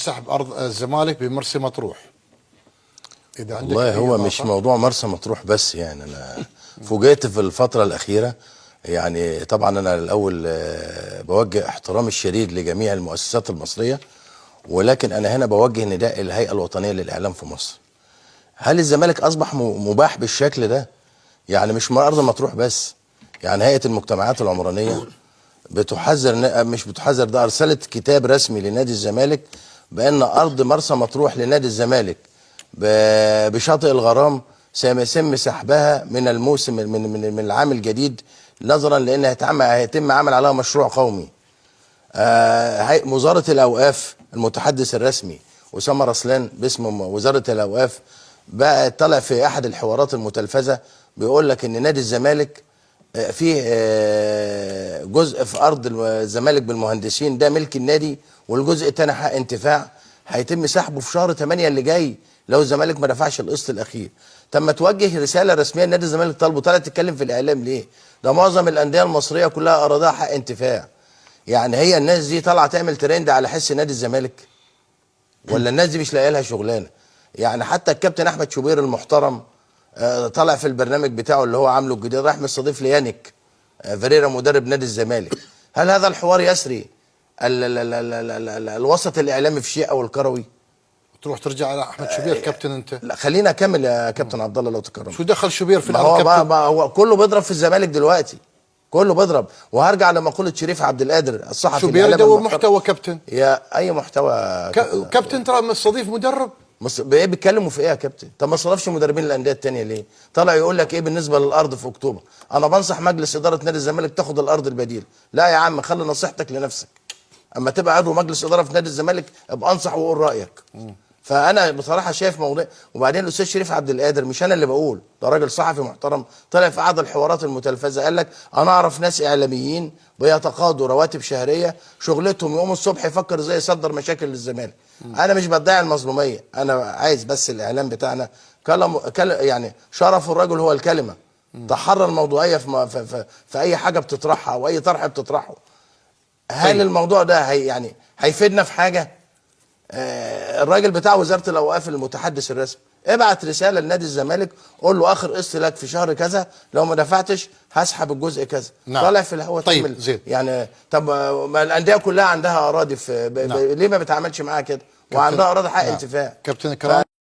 سحب ارض الزمالك بمرسى مطروح. اذا عندك والله أي هو إضافة. مش موضوع مرسى مطروح بس، يعني انا فوجئت في الفترة الاخيرة. يعني طبعا انا الاول بوجه احترامي الشديد لجميع المؤسسات المصرية، ولكن انا هنا بوجه نداء الهيئة الوطنية للاعلام في مصر. هل الزمالك اصبح مباح بالشكل ده؟ يعني مش ارض مطروح بس، يعني هيئة المجتمعات العمرانية بتحذر، مش بتحذر، ده ارسلت كتاب رسمي لنادي الزمالك بان ارض مرسى مطروح لنادي الزمالك بشاطئ الغرام سيتم سحبها من الموسم من العام الجديد، نظرا لان هيتم عمل عليها مشروع قومي. وزارة الاوقاف، المتحدث الرسمي اسامة رسلان باسم وزارة الاوقاف بقى طلع في احد الحوارات المتلفزه بيقول لك ان نادي الزمالك فيه جزء في ارض الزمالك بالمهندسين ده ملك النادي، والجزء الثاني حق انتفاع هيتم سحبه في شهر 8 اللي جاي لو الزمالك ما دفعش القسط الاخير. طب ما توجه رسالة رسمية لنادي الزمالك طالبه، طالع تتكلم في الاعلام ليه؟ ده معظم الاندية المصرية كلها اراضيها حق انتفاع. يعني هي الناس دي طالعه تعمل ترند على حس نادي الزمالك؟ ولا الناس دي مش لاقيه لها شغلانة؟ يعني حتى الكابتن احمد شوبير المحترم طالع في البرنامج بتاعه اللي هو عامله الجديد، راح مستضيف ليانيك فيريرا مدرب نادي الزمالك. هل هذا الحوار يسري ال ال ال ال ال ال الوسط الاعلامي في شيء او الكروي؟ تروح ترجع على احمد شوبير كابتن انت. لا خلينا اكمل يا كابتن عبد الله لو تكرمت. شو دخل شوبير في ما الامر هو كابتن؟ ما هو كله بيضرب في الزمالك دلوقتي، كله بيضرب. وهرجع لمقوله شريف عبد القادر الصحفي شوبير الإعلامي يدور المحترم. محتوى كابتن. يا اي محتوى يا كابتن؟ كابتن ترى مستضيف مدرب. ايه بيتكلموا في ايه يا كابتن؟ طب ما صرفش مدربين الاندية الثانية ليه؟ طلع يقول لك ايه بالنسبة للارض في اكتوبر؟ انا بنصح مجلس ادارة نادي الزمالك تاخد الارض البديل. لا يا عم، خلي نصيحتك لنفسك. اما تبقى عضو مجلس ادارة في نادي الزمالك ابقى انصح وقول رايك. فانا بصراحة شايف موضوع. وبعدين الاستاذ شريف عبد القادر، مش انا اللي بقول، ده راجل صحفي محترم طلع في احد الحوارات المتلفزه قال لك انا اعرف ناس اعلاميين بيتقاضوا رواتب شهرية، شغلتهم يقوم الصبح يفكر ازاي يصدر مشاكل للزمالك. انا مش بدعي المظلوميه، انا عايز بس الاعلام بتاعنا كلام يعني شرف الرجل هو الكلمة، تحرى الموضوعية في, في, في, في اي حاجة بتطرحها او اي طرح بتطرحه. هل طيب. الموضوع ده هي يعني هيفيدنا في حاجة؟ الراجل بتاع وزارة الاوقاف المتحدث الرسمي ابعت رسالة لنادي الزمالك قول له اخر قسط لك في شهر كذا، لو ما دفعتش هسحب الجزء كذا. نعم. طالع في الهوا. طيب، تعمل زين. يعني طب ما الاندية كلها عندها اراضي في نعم. ليه ما بتعملش معاها كده؟ وعندها اراضي حق نعم. انتفاع. كابتن كرام.